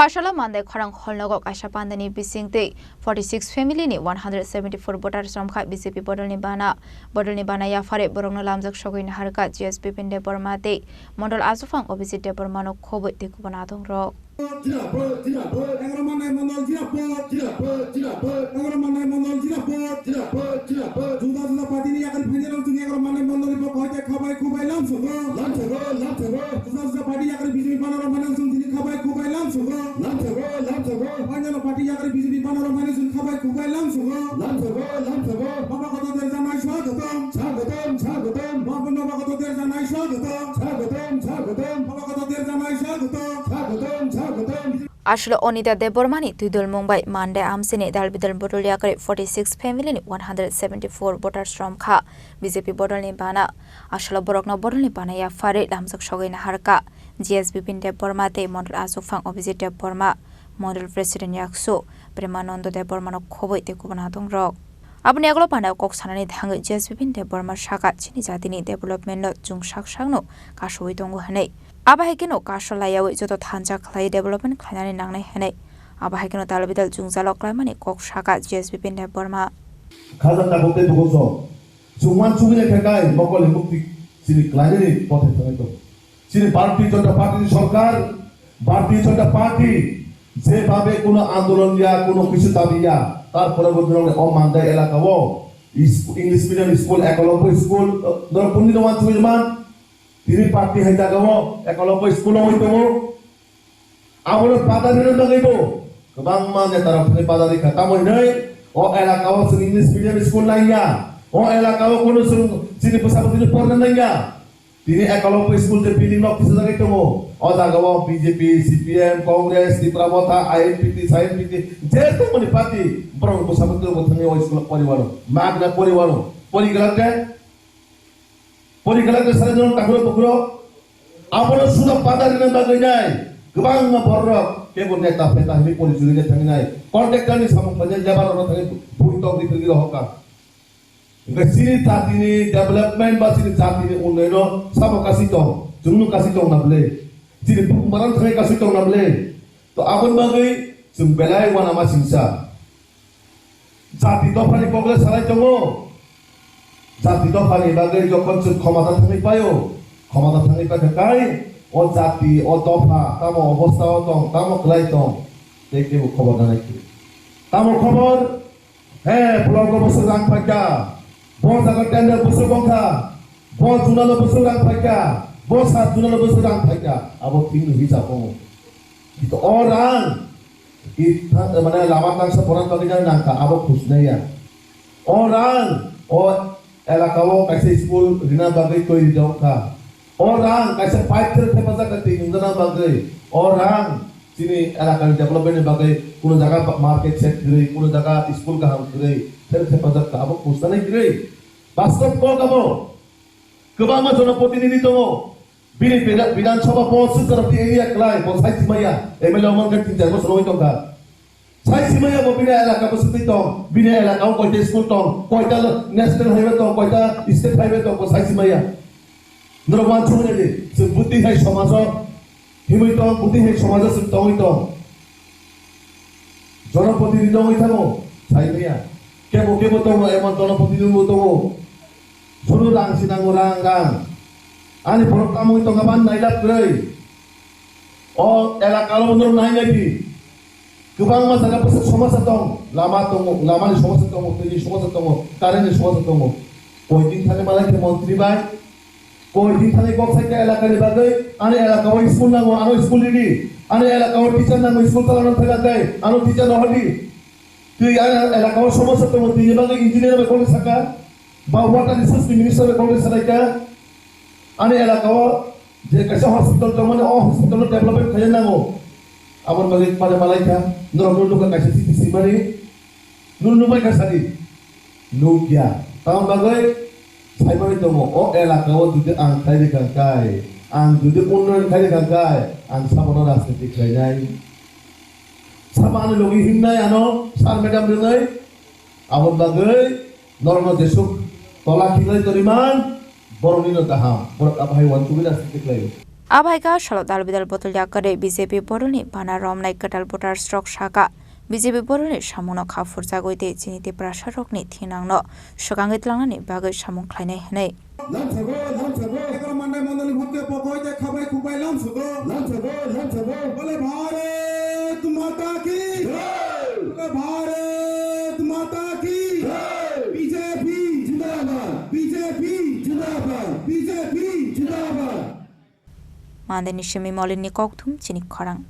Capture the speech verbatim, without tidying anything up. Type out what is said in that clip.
Asala Mandai khorang holnogo kaisa pandani bising tei forty six family ni one hundred seventy four voters romkha B J P bodolni bana. Bodolni bana yaphare borokno lamjak sogwi naharkha G S Bipin Debbarma tei Mondol Achuphang Abhijit Debbarmano khobwi tei kubun adongrok. Jirapur, jirapur, Egaromanai Mondol jirapur, jirapur, jirapur, Egaromanai Mondol jirapur, jirapur, jirapur. Juda juda party ni yakari phainai rok chwng Egaromanai Mondol ni pokho hai khe khabai khubai lamsongo. Lamsongo, lamsongo. Juda juda party yakari B J P bana rok mano chwng tini khabai khubai lamsongo. Lamsongo, lamsongo. Phainai rok party yakari B J P bana rok mano chwng khabai khubai lamsongo. Lamsongo, lamsongo. Baba kotor derja nai swagotom. Swagotom, swagotom. Baba, baba kotor derja nai swagotom. Swagotom, swagotom. Baba kotor derja nai swagotom. Swagotom, swagotom. Aswlo Onita Debbarmani twidulmung bai Mandai amchini dalbidal bodol yakarwi forty six family ni one hundred seventy four voters romkha B J P bodolni bana. Aswlo borokno bodolni bana yapharwi lamjak sogwi naharkha G S Bipin Debbarma tei Mondol Achuphang Abhijit Debbarma, Mondol President Yaksu Premanando Debbarmano khobwi tei kubun adongrok. Aboni yagulo panao kok sanani thangwi G S Bipin Debbarma sakha, chini jatini development no chwng sak sakno kasui tongo hwnwi. Abo hai kheno kaso laiyawi joto thansa khlai development khlainani nangnai hwnwi. Abo hai kheno dalbidal jwngjalo klaimani kok sakha G S Bipin Debbarma. Khajak tabuk tei bukuso. Chwng uansugwi lekha kai mokol ni mukti chini klainani pothai thangwi tongo. Chini Bharatiya Janata Party ni sorkar, Bharatiya Janata Party jebabe kuno andolon ya, kuno kisu dabi ya, tarpore bo norok o Mandai elaka o is-, English medium school, Ekalobya school, norok bumni no uansugwi man, tini party hai jaga o Ekalobya school o wngwi tongo. Abono badari rwna bagwi bo kwbangma neta rok thangwi badari kha. Tamo hinwi o elaka o chwng English medium school nangya. O elaka o kunu chwng chini bwsa bwtwini porna nangya. Tini Ekalobya school je building nok kisa jagwi tongo. O jaga o B J P, C P M, Congress, Tipra Motha, I N P T, Sai N P T, je tongmani party borok bwsa bwtwi rok thangwi o school o poriwano. Magna poriwano. Pori gwlak de? Pori gwlak de sare jong takhro bukhro. Abono suda pada rina bagwi nai. Kwbangma borok kebo neta peta hini pori juri de thangwi nai. Contractor ni samung phainai, labour rok thangwi bui tok di thangwi rohor ka. Hingke chini jatini development ba chini jatini unnoyono sabo kasi tong, chwngno kasi tong na bwle. Chini bukhuk maran thangwi kasi tong na bwle. To aboni bagwi chwng belai uanama singsa. Jati dophani kokle salai tongo. Jati dophani bagwi jokhon chwng khomata thangwi paio, khomata thangwi paikha kai o jati, o dopha tamo obostha o tong, tamo kwlai tong, tei kebo khobor nanai khe. Tamo khobor? He, blogo bwswk rang phaikha, bo jaga tender bwswk wngkha, bo junalo bwswk rang phaikha, bo sub junalo bwswk rang phaikha, abo thwngno hisab wngo. Kintu o rang, i tha-, mane lama tangsa porna bagwi nang nangkha, abo khusnaiya. O rang, o elaka o kaisa school rina bagwi twi rijak kha. O rang kaisa pipe thep thepajak kha twi nungjana bagwi. O rang chini elakani development ni bagwi kuno jaga market shed kwrwi, kuno jaga school kaham kwrwi, thep thepajak kha, abo khusnani kwrwi. Bastob kok abo. Kwbangma jonoprotinidhi tongo. Bini bida-, Bidhan Sabha bo swk jora twi area kwlai, bo sai simaya. M L A wngkha tin char bosor wngwi tongkha. Sai simaya bo bini elaka bwswk twi tong, bini elaka o koita school tong, koita national highway tong, koita state highway tong, bo sai simaya. Norok uansukmani di, chwng bwtwi hai somajo himwi tong, bwtwi hai somajo chwng tongwi tong. Jonoprotinidhi wngwi thango, sai maya. Kebo kebo tongo, emon jonoprotinidhi bo tongo. Suru rang si nango, rang, rang. Ani borok tamo wngwi tongkha, bani nailab kwrwi. O elaka o norok nai nai di. Kwbangma jaga bwswk somosa tong, lama tongo, lamani somosa tongo, twi ni somosa tongo, current ni somosa tongo. Koi din thani malai khe montri bai, koi din thani kok sai khe elaka ni bagwi, ani elaka o school nango, ano school ridi, ani elaka o teacher nango, school chalana thangna tei, ano teacher no hodi. Twi ani elaka o somosa tongo, twi ni bagwi engineer bai kok saka, ba water resource ni minister bai kok sanai kha. Ani elaka o je kaisa hospital tongmani, o hospital no development khaina nango. Aboni bagwi mane malai kha, norok no nukha kaisa chiti simani, nung nukmai kha sadi, nukya. Tamoni bagwi saimani tongo, o elaka o jodi ang khlai rikha kai, ang jodi unnoyon khlai rikha kai, ang sabono rajniti khlainai. Sabo ani logi himnai ano, sir madam rwnai, aboni bagwi norokno jesuk tola khiklai toriman, boroknino kaham, borok abo hai uansugwi rajniti khlaio. Abaika salo dal bidal botol yakarwi B J P boroni bana romnai kwtal voters rok saka, B J P boroni samungno kha phurjagwi tei chini Tiprasa rokni thinangno swkangwi tlangnani bagwi samung khlainai hwnwi. Lamsogo, lamsogo. Egaroh mandai mondoli bhokte pokoi tei khabai khukbai lamsogo. Lamsogo, lamsogo. Bole Bharat Mata ki jai. Bole Bharat Mata ki jai. B J P jindabad. B J P jindabad. B J P jindabad. Mandeni simi Molini kokthum chini khorang.